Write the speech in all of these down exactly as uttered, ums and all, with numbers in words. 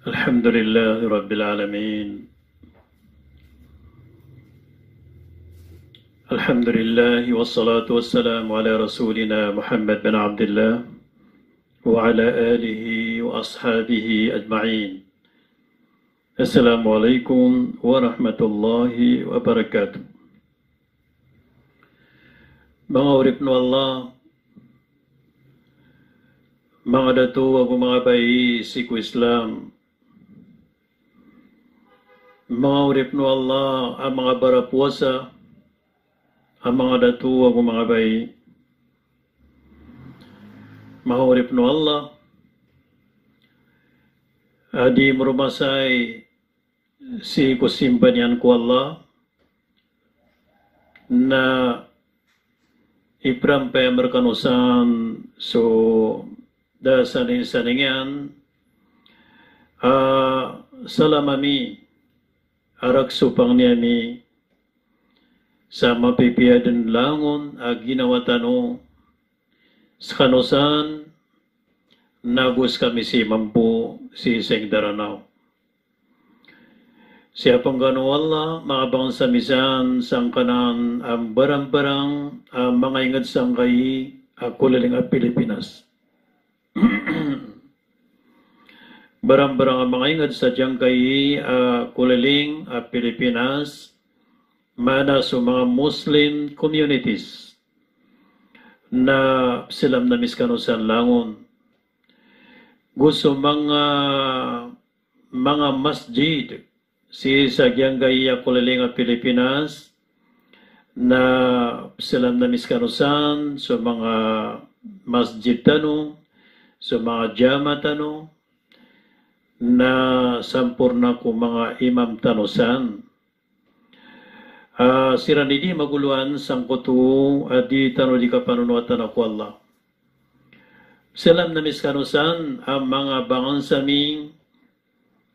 الحمد لله رب العالمين. الحمد لله والصلاة والسلام على رسولنا محمد بن عبد الله وعلى آله وأصحابه أجمعين. السلام عليكم ورحمة الله وبركاته. Manga oripn o Allah, manga dato ago manga bai sii ko Islam, manga oripn o Allah a manga barapowasa, a manga dato ago manga bai, manga oripn o Allah a di mromasay sii ko simba niyan ko Allah, na iprampayam rkano san so da saningsaning iyan a salam ami a rakhs o pangni ami sa mapipiya dn langon a ginawa tano skano san, nago skami sii mambo sii sa ingd a Ranaw. Siyapn kano o Allah, manga bangsa mi san sangkanan a mbarambarang a manga ingd sangkai a koliling a Pilipinas. Mbarambarang a manga ingd sa giyangkai a koliling a Pilipinas, maana so manga Muslim communities, na pzalamn ami skano san langon. Go so manga, manga masjid sii sa giyangkai a koliling a Pilipinas, na pzalamn ami skano san so manga masjid tano, so manga jama tano, na samporna ko manga imam tano san. A, siran i di magoloan sangkoto a di tano di kapanonowatan ko Allah. Pzalamn ami skano san a manga bangsa mi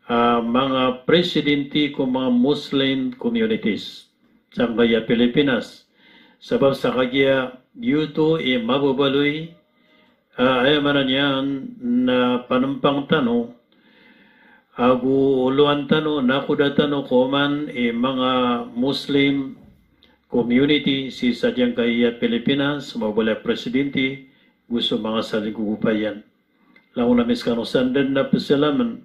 a manga presidente ko manga Muslim communities sangkaya Pilipinas. Sabap sa kagiya giyoto i mababaloy a, aya maana niyan na panmpang tano ago oloan tano, nakoda tano ko oman i manga Muslim community sii sa giyangkaya Pilipinas, mababaloy a presidente, go so manga salinggogopa iyan. Langon ami skano san dn na pzalamn.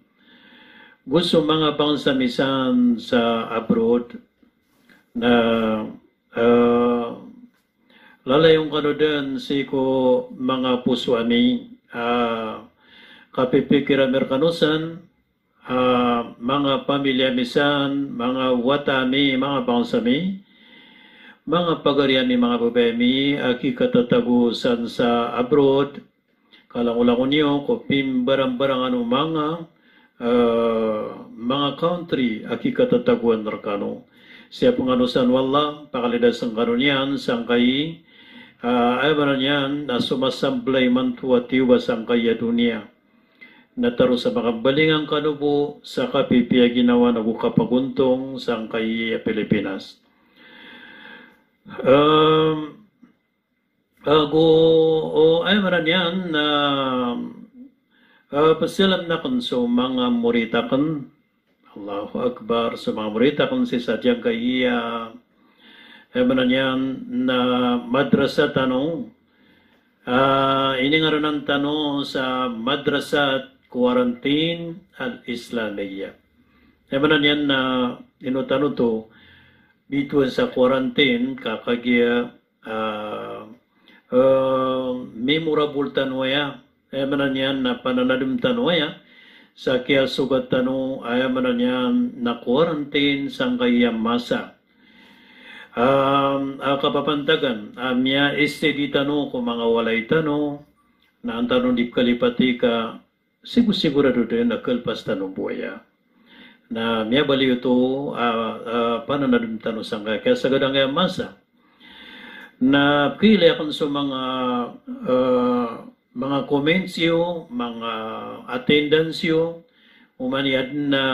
Go so manga bangsa mi san sa abroad na, eh, lalayon kano dn sii ko manga poso ami, ah, kapipikir ami rkano san, ah, manga pamilya mi san, manga wata ami, manga bangsa mi, manga pagari ami, manga babay ami a kikatatago san sa abroad, kalangolangon iyo ko pimbarambarangan o manga, eh, manga country a kikatatagoan rkano. Siyapn kano san o Allah, pakalidasn kano niyan sangkai, eh, aya maana niyan na so masamblay imanto a tiyoba sangkai a doniya. Na taro sa makambalingan kano bo sa kapipiya ginawa nago kapagontong sangkai a Pilipinas. Em, Ago, o, aya maana niyan na, ah, pzalamn akn so manga morit akn. Allahu Akbar, so manga morit akn sii sa giyangkaya, aya maana niyan na madrasa tano. Ah, iningaranan tano sa Madrasat Quarantine Al-Islamiyah. Aya maana niyan na ino tano oto bitowan sa quarantine, ka kagiya ah, eh, memorable tano aya, aya maana niyan na pananadm tano aya sa kiyasogat tano, aya maana niyan na quarantine sangkaya masa. Ah, ah, kapapantagan a miya-steady tano ko manga walay tano, na an tano di pkalipati ka sigo-sigorado dn a kalpas tano bo aya. Na miyabaloy oto a, a, pananadm tano sangkaya kiyasagad angkaya masa. Na pkhailay akn so manga, eh, manga comments iyo, manga attendance iyo, oman i adn a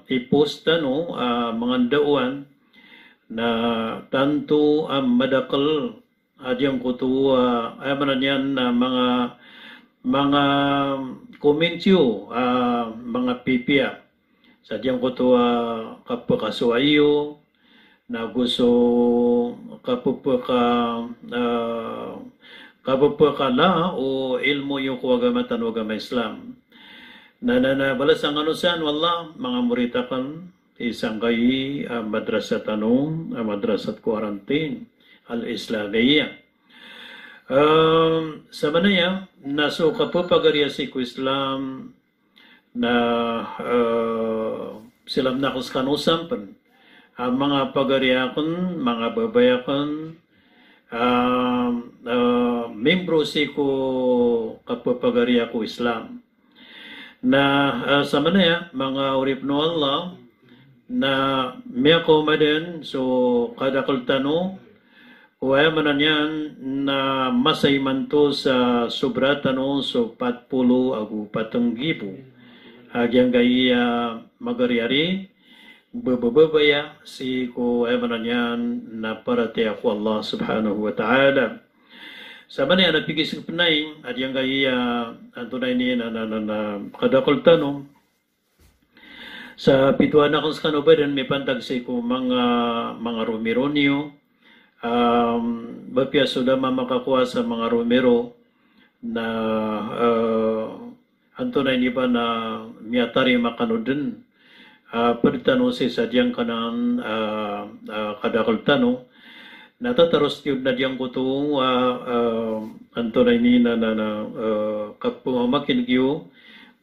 i-post tano a manga ndaowan, na tanto a madakl a giyangkoto, ah, aya maana niyan na manga, manga comments iyo, ah, manga pipiya. sa giyangkoto a kapakasowa iyo, na go so kapepeka, ah, kapepekala o ilmo iyo ko agama tano a agama Islam. Na, na, na balasan kano san o Allah, manga morit aken, i sangkai a madrasa tano, a madrasat Quarantine Al-Islamiyah. Em, samanaya, na so kapepagariya sii ko Islam, na, eh, silam na aken sekano san pen. Ah, manga pagari aken, manga babay aken, ah, eh, membro sii ko kapepagariya ko Islam. Na, eh, samanaya, manga oripen o Allah, na miyakaoma den so kadakel tano, o aya maana niyan na masa imanto sa sobra tano so pat polo ago pat nggibo a giyangkai a magariari, bebebebaya sii ko aya maana niyan na paratiyaya ko Allah Subhanahu wa Ta'ala. Samanaya na pigisek penay a giyangkai a antonaa ini na, na, na, na kadakel tano, sa pitowan aken sekano baden mipantag sii ko manga, manga romiro niyo. Em, apiya so da mamakakowa sa manga romiro na, eh, antonaa ini ba na miyatarima kano den, ah, ped tano sii sa giyangkanan, ah, ah, kadakel tano. Na tataros tiyo den a giyangkoto, ah, ah, antonaa ini na, na, na, eh, kapemamakineg iyo,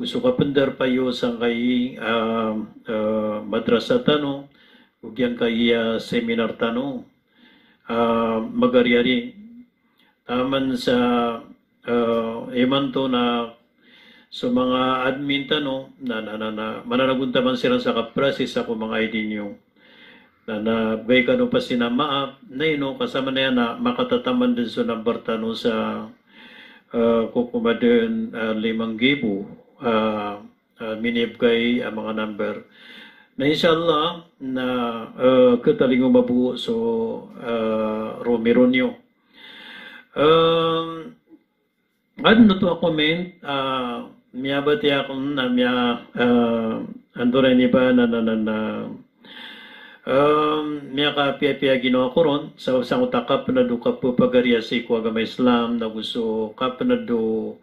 go so kapendarpa iyo sangkai, ah, ah, madrasa tano, go giyangkai a seminar tano, ah, magariari. Taman sa, eh, imanto na so manga admin tano, na, na, na, na, mananagontaman siran sa kaprasisa ko manga I D niyo. Na, na bgay kano pasin a maap, na ino ka samanaya na makatataman den so number tano sa, eh, kokomaden, eh, lima nggibo, eh, eh, minibgay a manga number. Na insha Allah, na, eh, ketalingoma bo so, eh, romiro niyo. Em, aden oto a comment, ah, miyabatiya aken na miya, ah, antonaa ini ba na, na, na, na, em, miyakapiyapiya ginawa ko ron, sabap sangkoto a kapened o kapepagariya sii ko agama Islam, na go so kapened o,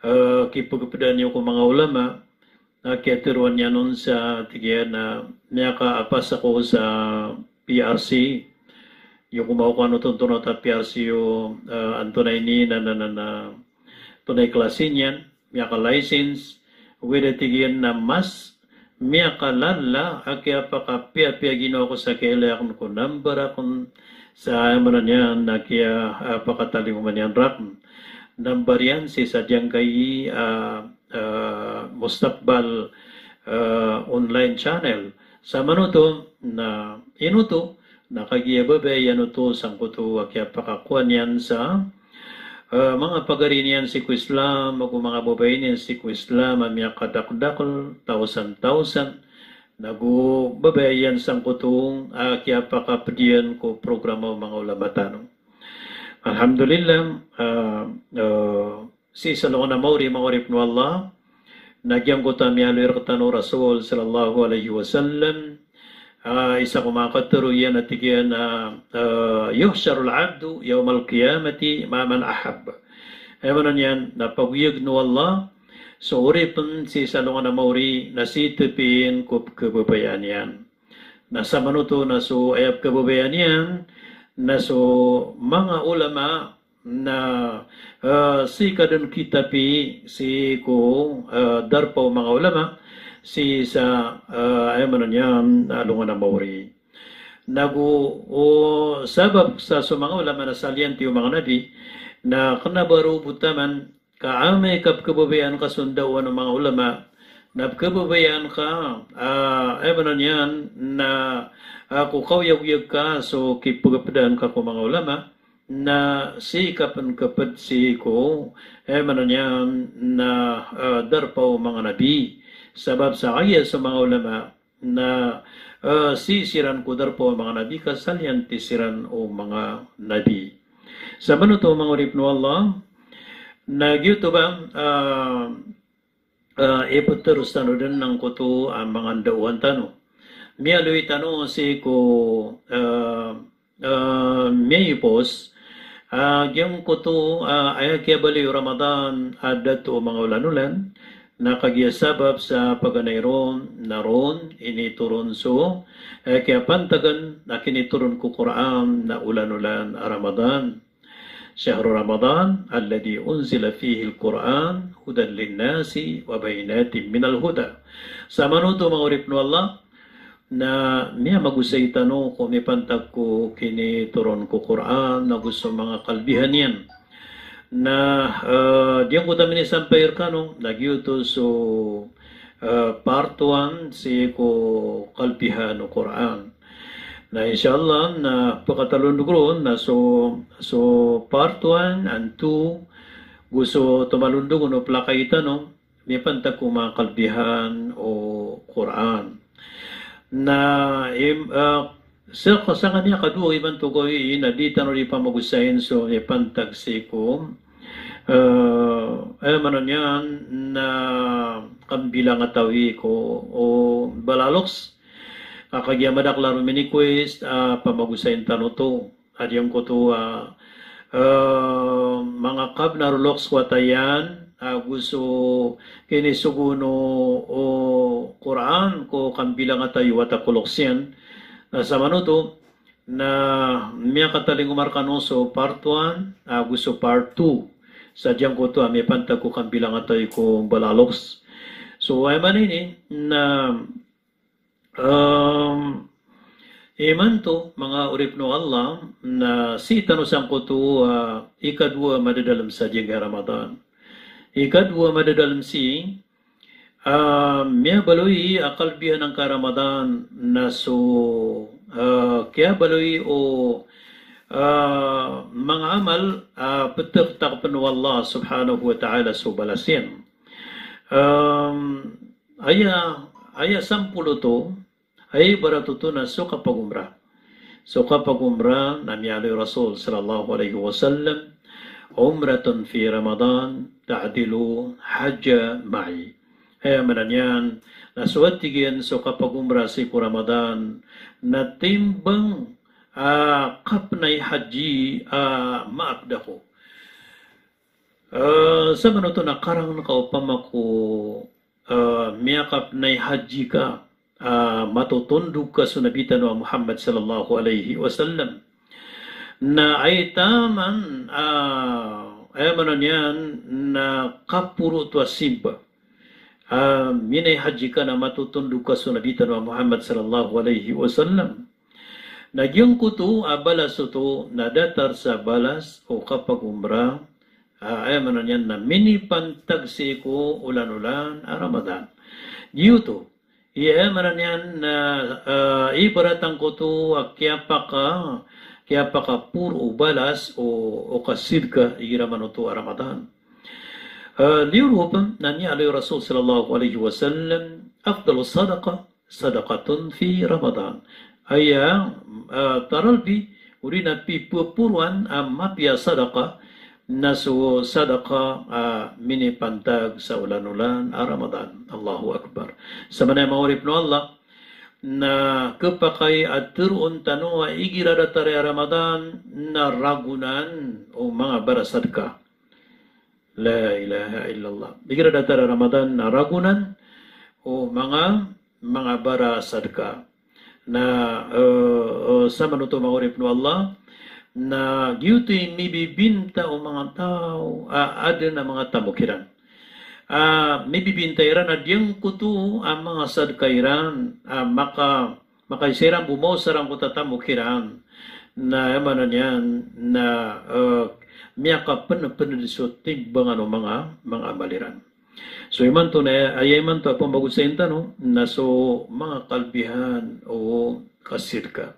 eh, kipegepedaan iyo ko manga ulama, na kiyateroan iyan on sa tig iyan a miyakapas ako sa P R C. Iyo ko mawkaan o tontonot a P R C iyo, eh, antonaa ini na, na, na, na, antonaa i klasi niyan, miyaka-license, ogaid a tig iyan na mas miyakalala a kiyapakapiyapiya ginawa ko sa kiyailay aken ko number aken sa aya maana niyan na kiya, ah, pakatalingoma niyan raken. Number iyan sii sa giyangkai, ah, eh, Mustaqbal, eh, online channel. Sa manoto na inoto na kagiya babaya iyan oto sangkoto a kiyapakakowa niyan sa, eh, manga pagari niyan sii ko Islam, ago manga babay niyan sii ko Islam a miyakadakdakel, tawsan-tawsan, na go babaya iyan sangkoto a kiyapakaped iyan ko programa o manga ulama tano. Alhamdulillah, eh, eh, sii sa alongan a maori, manga oripen o Allah, na giyangkoto a miyaaloy rektano o Rasul sallallahu alaihi wasallam, ah, isa ko manga katero iyan a tig iyan a, ah, "Yuhsharul abdu yawmal qiyamati ma'a man ahab." Aya maana niyan na pagoyagen o Allah so oripen sii sa alongan a maori na sii tepen ko pekababayaan iyan. Na sa manoto na so aya pekababayaan iyan na so manga ulama na, eh, sii ka den kitapi sii ko, eh, darpa o manga ulama sii sa, eh, aya maana niyan na alongan a maori. Na go, o, sabap sa so manga ulama na saliyan tiyo manga nabi, na kena ba roo bo taman ka amay ka pekababayaan ka so ndaowan o manga ulama, na pekababayaan ka, ah, aya maana niyan na, ah, ko kaoyagoyag ka so kipegepedaan ka ko manga ulama, na sii ka pen keped sii ko, aya maana niyan na, ah, darpa o manga nabi. Sabap sa kagiya so manga ulama na, eh, sii siran ko darpa o manga nabi ka saliyan ti siran o manga nabi. Sa manoto, manga oripen o Allah, na giyoto ba, eh, ah, ipteros tano den angkoto a manga ndaowan tano. Miyaaloy tano sii ko, ah, ah, miyaipos, ah, giyangkoto, ah, aya kiyabaloy o Ramadan a dato o manga olan-olan, na kagiya sabap sa paganay ron, na ron initoron so, eh, kiyapantagan a kinitoron ko Qur'an na olan-olan a Ramadan. Shahru Ramadan alladhi unzila fihil Qur'an hudan linnasi wa bayyinatin minal huda. Samanoto manga oripen o Allah, na miyamagosay tano ko mipantag ko kinitoron ko Qur'an, ago so manga kalbihan iyan. Na, eh, giyangkoto a minisampay rekano, na giyoto so, eh, part one sii ko kalbihan o Qur'an. Na insha Allah, na pakatalondog ron, na so, so part one and two, go so tomalondog o plakay tano, mipantag ko manga kalbihan o Qur'an. Na im-, ah, sa, sangkaniyan a kadowa imanto gawii na di tano di pamagosayin so mipantag sii ko, ah, eh, maana niyan na kambilangatawi ko, o, bala a loks. A kagiya madakl a ron mini-request, ah, pamagosayin tano oto. A giyangkoto a, eh, manga kabnar o loks ko wata iyan, ago so kinisogo o, o Qur'an ko kambilangatawi o wata ko loks iyan. Na samanoto, na miyakatalingoma rekano so part one, ago so part two. Sa giyangkoto a mipantag ko kambilangatawi ko bala a loks. So, aya maana ini, na Em, imanto, manga oripen o Allah, na sii tano sangkoto, ah, ikadowa madadalem sa giyangkai a Ramadan. Ikadowa madadalem sii, ah, miyabaloy a kalbihan angkai a Ramadan, na so, ah, kiyabaloy o, ah, manga amal, ah, petektakepen o Allah subhanahu wa ta'ala so balas iyan. Em, Aya, aya sampolo oto, aya ibarat oto na so kapagomra. So kapagomra na miyaaloy o Rasul sallallahu alaihi wasallam, "Umratun fi Ramadan ta'dilu hajja ma'i." Aya maana niyan, na so tig iyan so kapagomra sii ko Ramadan, na timbang, ah, kapnay haji, ah, maapd ako. Ah, samanoto na karang ka opama ko, ah, miyakapnay haji ka, ah, matotondog ka so Nabi tano a Muhammad sallallahu alaihi wasallam. Na aya taman, ah, aya maana niyan na kaporo oto a simba. Ah, minay haji ka na matotondog ka so Nabi tano a Muhammad sallallahu alaihi wasallam. Na giyangkoto a balas oto na datar sa balas o kapagomra, ah, aya maana niyan na minipantag sii ko olan-olan a Ramadan. Giyoto, aya maana niyan na, ah, ibarat angkoto a kiyapaka, kiyapakaporo o balas o, o kasidka igira manoto a Ramadan. Ah, liyo roo pen na miyaaloy o Rasul sallallahu alaihi wasallam, "Afdalus sadaqah sadaqatun fi Ramadan." Aya, ah, taralbi, odi na pipeporoan a mapiya a sadaqah, na so sadaqah a minipantag sa olan-olan a Ramadan. Allahu Akbar. Samanaya manga oripen o Allah, na kepakay a teroon tano a igira datar a Ramadan na ragonan o manga barasadka. La ilaha illallah. Igira datar a Ramadan na ragonan o manga, manga barasadka. Na, eh, eh, samanoto manga oripen o Allah, na giyoto i mibibinta o manga taw a aden a manga tamok iran. Ah, mibibinta iran a giyangkoto a manga sadka iran, ah, maka makaisa iran bo maosar angkoto a tamok iran, na aya maana niyan na, eh, miyakapened-pened so timbangan o manga, manga amal iran. So imanto na, aya imanto a pambagosayin tano, na so manga kalbihan o kasidka.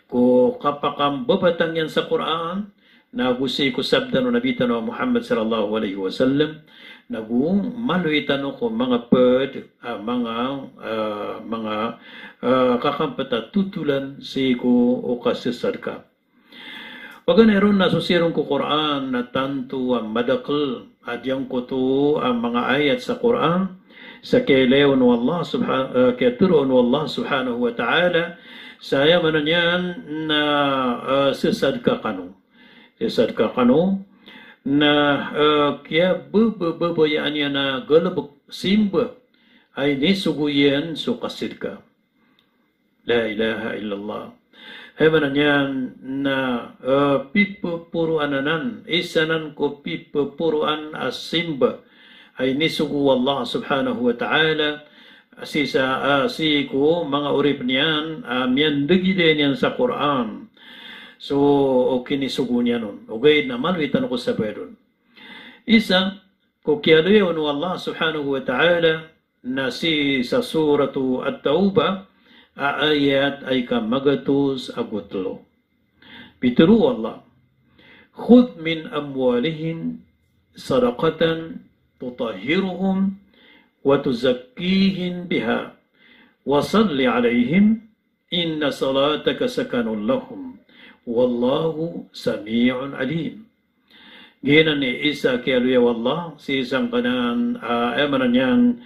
Ko kapakambebetang iyan sa Qur'an, na go sii ko sabda o Nabi tano a Muhammad sallallahu alaihi wasallam, na go maloy tano ko manga ped, ah, manga, ah, manga, ah, kakampet a totolan sii ko o kasesadka. Paganay ron na so siron ko Qur'an na tanto a madakel a giyangkoto a manga ayat sa Qur'an, Sa kiyailay on o Allah subha-, eh, kiyatharoa on o Allah subhanahu wa ta'ala, sa aya maana niyan na, eh, sesadka kano. Sesadka kano, na, eh, kiyababayaan iyan a galebek, simba, a inisogo iyan so kasadka. La ilaha illallah. Aya maana niyan na, eh, pipeporoan anan, isa anan ko pipeporoan a simba a inisogo o Allah subhanahu wa ta'ala, sii sa, ah, sii ko manga oripen iyan, ah, miyandegilay niyan sa Qur'an. So, o kinisogo niyan on. Ogaid na maloy tano ko sabaad on. Isa ko kiyaaloya on o Allah subhanahu wa ta'ala, na sii sa Suratu At-Taubah, a ayat a ika magatos ago telo. Pitharo o Allah, "Khudh min amwalihim sadaqatan tutahhiruhum wa tuzakkihim biha, wa salli alayhim, inna salataka sakanun lahum, wallahu sami'un alim." Giyanan i isa a kiyaaloya o Allah sii sangkanan, ah, aya maana niyan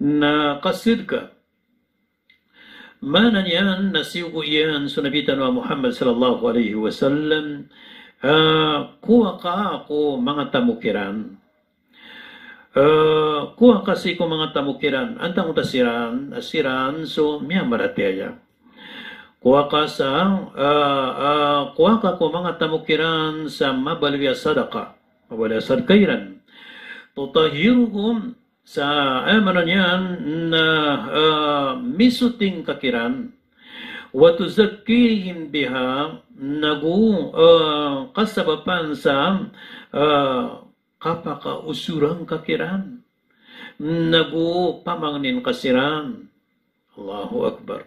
na kasadka. Maana niyan na siyogo iyan so Nabi tano a Muhammad sallallahu alayhi wasallam, ah, kowa ka ko manga tamok iran. Eh, kowa ka sii ko manga tamok iran, antaa ngkoto a siran, a siran so miyamaratiyaya. Kowa ka sa, eh, eh, kowa ka ko manga tamok iran sa mabaloy a sadaka, mabaloy a sadaka iran. Tutahhiruhum, sa, eh, maana niyan na, eh, misoting ka kiran. Wa tuzakkihim biha, nago, eh, kasabapan sa, eh, kapakaosoran ka kiran, nago pamangnin ka siran. Allahu Akbar.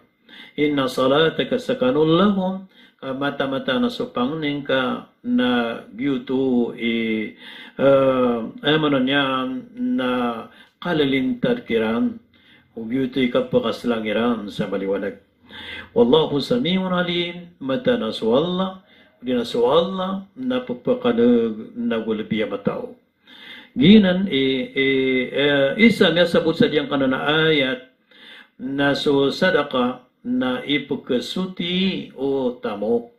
Inna salataka sakanun lahum, ka mataan-mataan a so pangnin ka na giyoto i, eh, aya maana niyan na kalilintad kiran, o giyoto i kapakaselang iran sa maliwanag. Wallahu sami'un alim, mataan a so Allah, odi na so Allah na pepakaneg nago lebi a matao. Giyanan i, i, eh, isa a miyasabot sa giyangkanan a ayat na so sadaka na ipekesoti o tamok.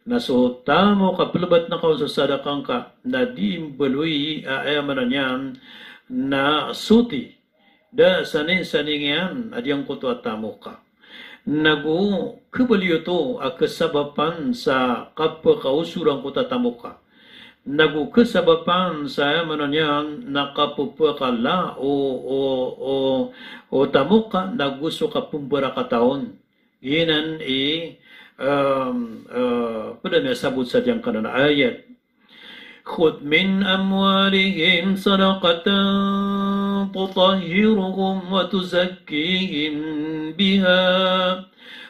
Na so tamok a pelebat na kaon so sadaka ngka na di mbaloy a, aya maana niyan na soti. Da saning-saning iyan a giyangkoto a tamok ka. Nago kebaloy oto a kesabapan sa kapakaosoran angkoto a tamok ka. Nago kesabapan sa, aya maana niyan na kapepakala o, o, o, o tamok ka, nago so kapembarakatan on. Giyanan i, em, eh, ped a miyasabot sa giyangkanan a ayat. Khudh min amwalihim sadaqatan tutahhiruhum wa tuzakkihim biha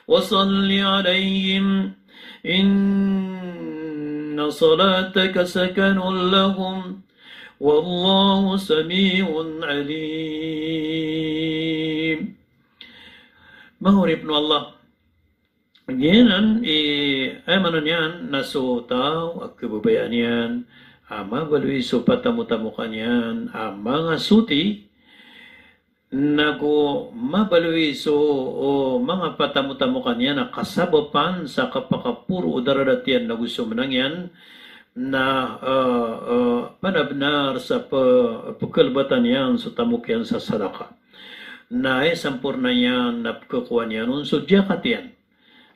wa salli alayhim, inna salataka sakanun lahum, wallahu sami'un alim. Manga oripen o Allah, giyanan i, aya maana niyan na so taw a kebabayaan iyan a mabaloy so patamotamokan iyan a manga soti, nago mabaloy so, o, manga patamotamokan iyan a kasabapan sa kapakaporo o daradat iyan nago so menang iyan, na, eh, eh, benar-benar sa pe-, pekelebatan iyan so tamok iyan sa sadaka. Na aya samporna iyan na pekekowa niyan on so zakat iyan.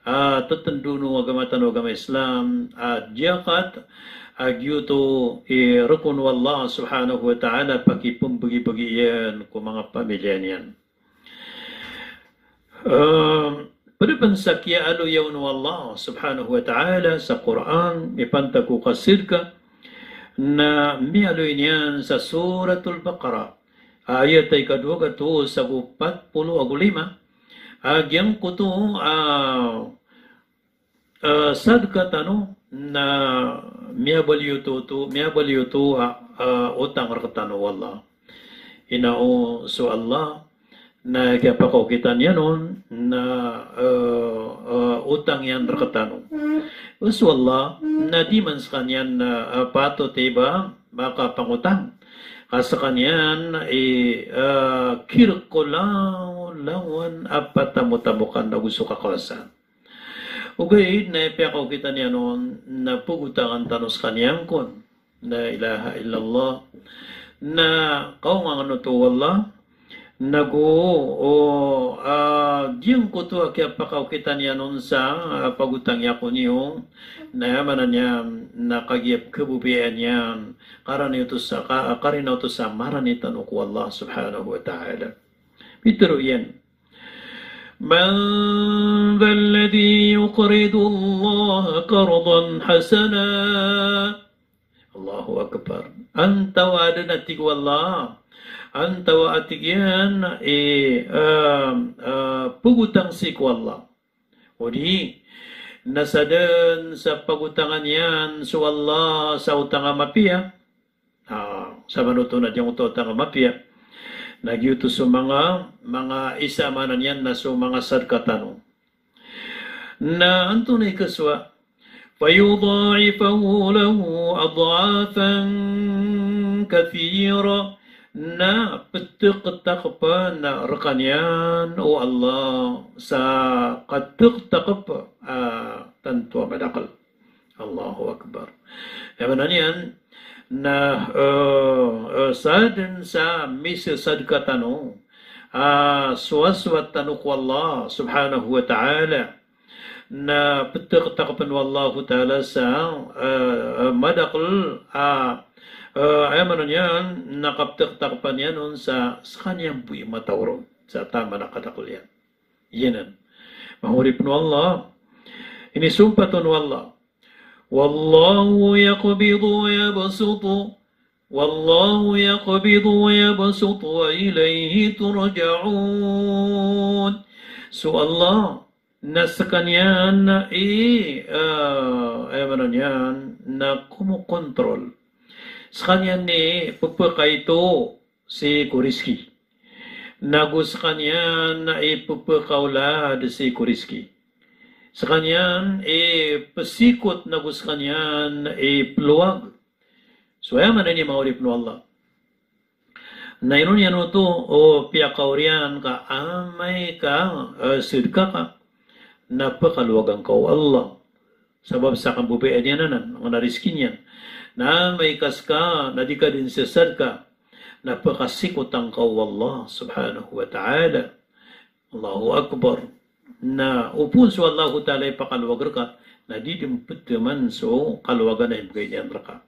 A, tetendo o agama tano a agama Islam, a, zakat, a, giyoto i rokon o Allah subhanahu wa ta'ala pakipembegibegi iyan ko manga pamilya niyan. Em, ped pen sa kiyaaloya on o Allah subhanahu wa ta'ala sa Qur'an, mipantag ko kasadka, na miyaaloy niyan sa Suratul Baqarah, ayat a ika dowa gatos ago pat polo ago lima, a giyangkoto, a, eh, sadka tano na miyabaloy oto, miyabaloy oto a, a, otang rektano o Allah. Ino so Allah na kiyapakaokita niyan on na, eh, eh, otang iyan rektano. So Allah na di man sekaniyan na, eh, patot i ba makapangotang. Ka skaniyan i, eh, kirek ko langolangon a patamotamokan ago so kakawasaan. Ogaid na ipiyakaokitan iyan on na pagotangan tano skaniyan kon. La ilaha illallah. Na kaongangen oto o Allah. Nago, o, ah, giyangkoto a kiyapakaokitan iyan on sa, ah, pagotang iyan ko niyo, na aya maana niyan na kagiya pkhababayaan iyan, karani oto sa, ka-, karina oto sa marani tano ko Allah subhanahu wa ta'ala. Pitharo iyan, "Man dhalladhi yuqridullaha qardan hasana?" Allahu Akbar. Antawaa dn a tig o Allah. Antawaa a tig iyan i, eh, eh, pagotang sii ko Allah. Odi na sadn sa pagotangan iyan so Allah sa otang a mapiya. Ah, samanoto na giyangkoto a otang a mapiya. Na giyoto so manga, manga isa maana niyan na so manga sadka tano. Na antonaa i kasowa? "Fayudha'ifahu lahu ad'afan kathira." Na ptkhtakpn rkaniyan o Allah sa katktakp a tanto a madakl. Allahu Akbar. Aya maana niyan na, eh, eh, sadn sa misasadka tano, ah, sowasowat tano ko Allah subhanahu wa ta'ala. Na ptktakpn o Allahu ta'ala sa, eh, eh, madakl, ah, eh, aya maana niyan na kaptktakpn iyan on sa skaniyan bo i matao ron sa taman a kadakl iyan. Giyanan. Manga oripn o Allah. Inisompat on o Allah. "Wallahu yaqbidu wa yabsutu, wallahu yaqbidu wa yabsutu wa ilayhi turja'un." So Allah na skaniyan i, eh, aya maana niyan na komokontrol. Skaniyan i pphakaito sii ko rizki. Nago skaniyan i pphakaolad sii ko rizki. Skaniyan i psikot nago skaniyan i plowag. So aya maana niyan manga oripn o Allah. Na ino niyan oto o piyakaoriyan ka amay ka, eh, sadka ka na pkalowagan ka o Allah. Sabap sa kambabayaan iyan anan, angkoto a rizki niyan. Na amay ka ska na di ka dn sasadka, na pkasikotan ka o Allah subhanahu wa ta'ala. Allahu Akbar. Na opama so Allahu ta'ala i pakalowag rka, na di dn pthaman so kalowagan a imbgay niyan rka.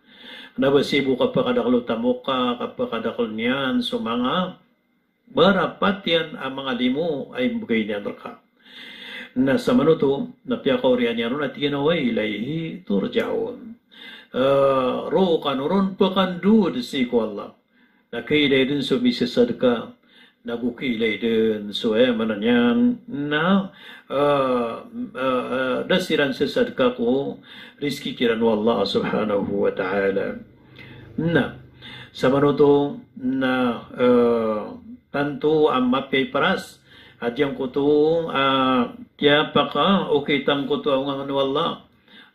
Na ba sii bo kapakadakl o tamok ka, kapakadakl niyan so manga marapatian a manga limo a imbgay niyan rka. Na samanoto na piyakaoriyan iyan on a tig iyan a wa ilayhi turja'un. Eh, roo kano ron pkandod sii ko Allah. Na kailay dn so misasadka, nago kailay dn so, eh, maana niyan na, eh, eh, eh, da siran sasadka ko rizki kiran o Allah subhanahu wa ta'ala. Na samanoto na, eh, tanto a mapiya i paras a giyangkoto a kiyapakaokit angkoto a ongangen o Allah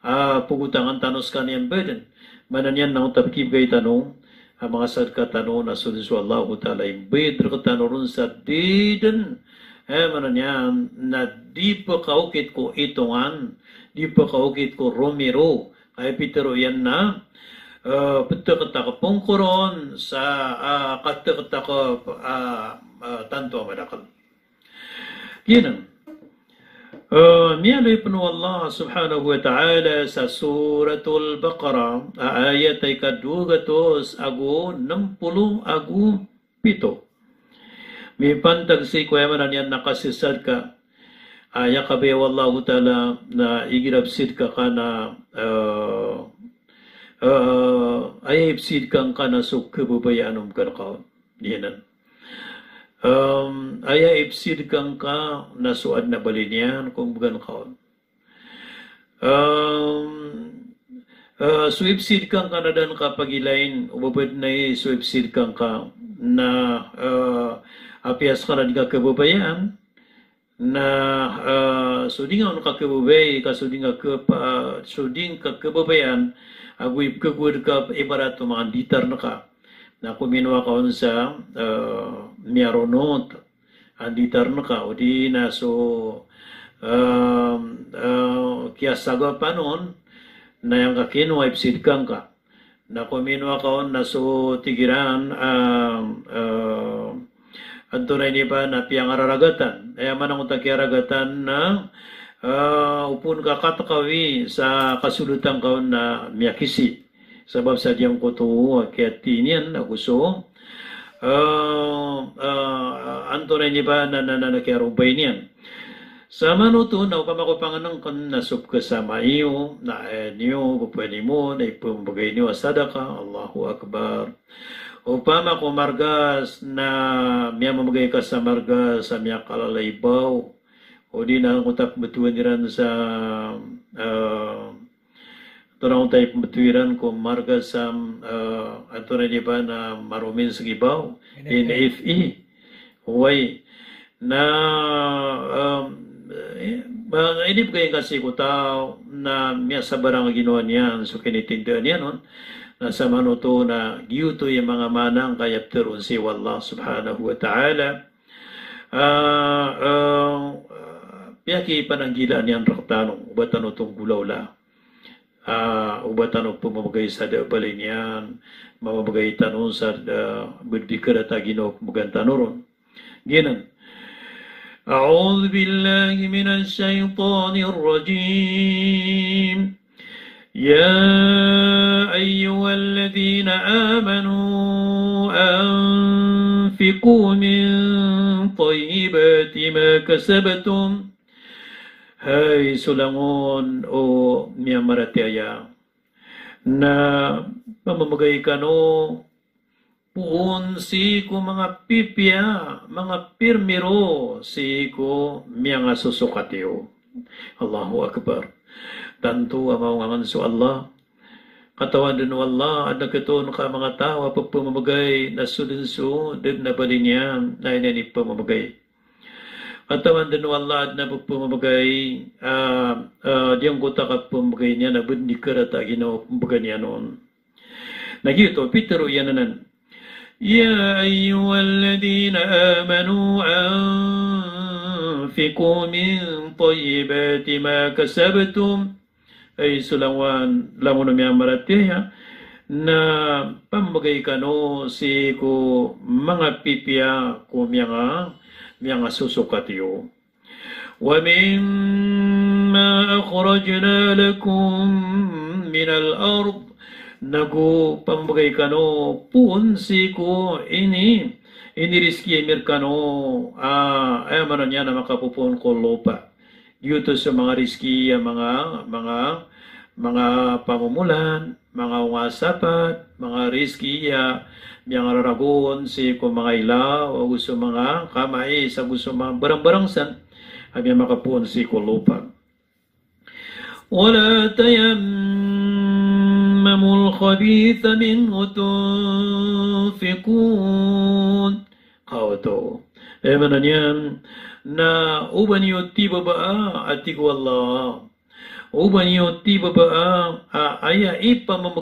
a pagotangan tano skaniyan badn. Maana niyan na onta pkibgay tano a manga sadka tano na so dn so Allahu ta'ala i mbayad rktano ron sa di dn, eh, maana niyan na di pkaokit ko itongan, di pkaokit ko romiro, Aya pitharo iyan na, eh, ptkhtakpn ko ron sa, ah, katktakp, ah, ah, tanto a madakl. Giyanan. Eh, miyaaloy pn o Allah subhanahu wa ta'ala sa Suratul Baqarah, ah, ayat a ikadowa gatos ago nm polo ago pito. Mipantag sii ko aya maana niyan na kasasadka. Aya kabaya o Allahu Ta'ala na igira psadka ka na, eh, eh, aya ipsadka ngka na so kababayaan o mbgan ka on. Giyanan. Em, aya ipsadka ngka na so adn a bali niyan ko mbgan ka on. Em, eh, so ipsadka ngka na da ngka pagilain o ba badn a so ipsadka ngka na, eh, apiya ska na di ngka kababayaan, na, eh, so di ngka on kababayai, ka so di ngka kaba-, so di ngka kababayaan, ago ipkhagowad ka ibarat o manga nditar ngka. Na kominowa ka on sa, eh, miyaronot a nditarn ka, odi na so, eh, eh, kiyasagapan on na aya ngka kinowa i psidkan ka. Na kominowa ka on na so tig iran, eh, eh, antonaa ini ba na piyangararagatan. Aya maana angkoto a kiyaragatan na, eh, opama ka katkawi sa kasolotn ka on na miyakisi. Sabap sa giyangkoto a kiyathay niyan ago so, eh, eh, antonaa ini ba na, na, na, na kiyarobay niyan. Samanoto na opama ko pangnngkn na so pkhasama iyo, na aya niyo, pphani mo, na ipmbgay niyo a sadaka, Allahu Akbar. Opama ko margas na miyamamgay ka sa margas a miyakalala i baw, odi na angkoto a pmbtowan iran sa, eh, antonaa angkoto a pmbtowan iran ko margas a, eh, antonaa ini ba na maromin sii ki baw, N F E. N F E. Oway. Na, em, eh, ba, inibgay ngka sii ko taw na miyasabarang a ginawa niyan so kinitindaan iyan on. Na samanoto na giyoto i manga maana angkaya ptharoon sii o Allah subhanahu wa ta'ala. Ah, eh, piyakipananggilaan iyan rktano, o ba tano oto nggolawla. Ah, o ba tano pmamgay sa da a bali niyan, mamamgay tano sa da a bdi karata a ginawa o pmbgan tano ron. Giyanan. أعوذ بالله من الشيطان الرجيم. يا أيها الذين آمنوا أنفقوا من طيبات ما كسبتم. Hay so langon o miyamaratiyaya, na pamamgay kano poon sii ko manga pipiya, manga pirmiro sii ko miyangasosokat iyo. Allahu Akbar. Tanto a mawngangan so Allah. Katawan dn o Allah, adn a katoon ka a manga taw a pphamamgay na so dn so da dn a bali niyan na aya niyan iphamamgay. Katawan dn o Allah, adn a pphamamgay, ah, ah, giyangkoto a kaphamamgay niyan a ba dn di karata a ginawa o pmbgan iyan on. Na giyoto, pitharo iyan anan. يا أيها الذين آمنوا أنفقوا من طيبات ما كسبتم. Hay so langon, langon o miyamaratiyaya, na pamamgay kano sii ko manga pipiya ko miyanga, miyangasosokat iyo. ومما أخرجنا لكم من الأرض. Nago pamamgay kano poon sii ko ini, inirizki ami rkano, ah, aya maana niyan na makapopoon ko lopa. Giyoto so manga rizki a manga, manga, manga pamomolan, manga onga sapat, manga rizki a miyangararagon sii ko manga ilaw, ago so manga kamais, ago so manga barangbarang san a miyamakapoon sii ko lopa. ولا تيمموا الخبيث منه تنفقون. Kaoto. Aya maana niyan na o ba niyo tibabaa, a tig o Allah. O ba niyo tibabaa, a, aya ipamam-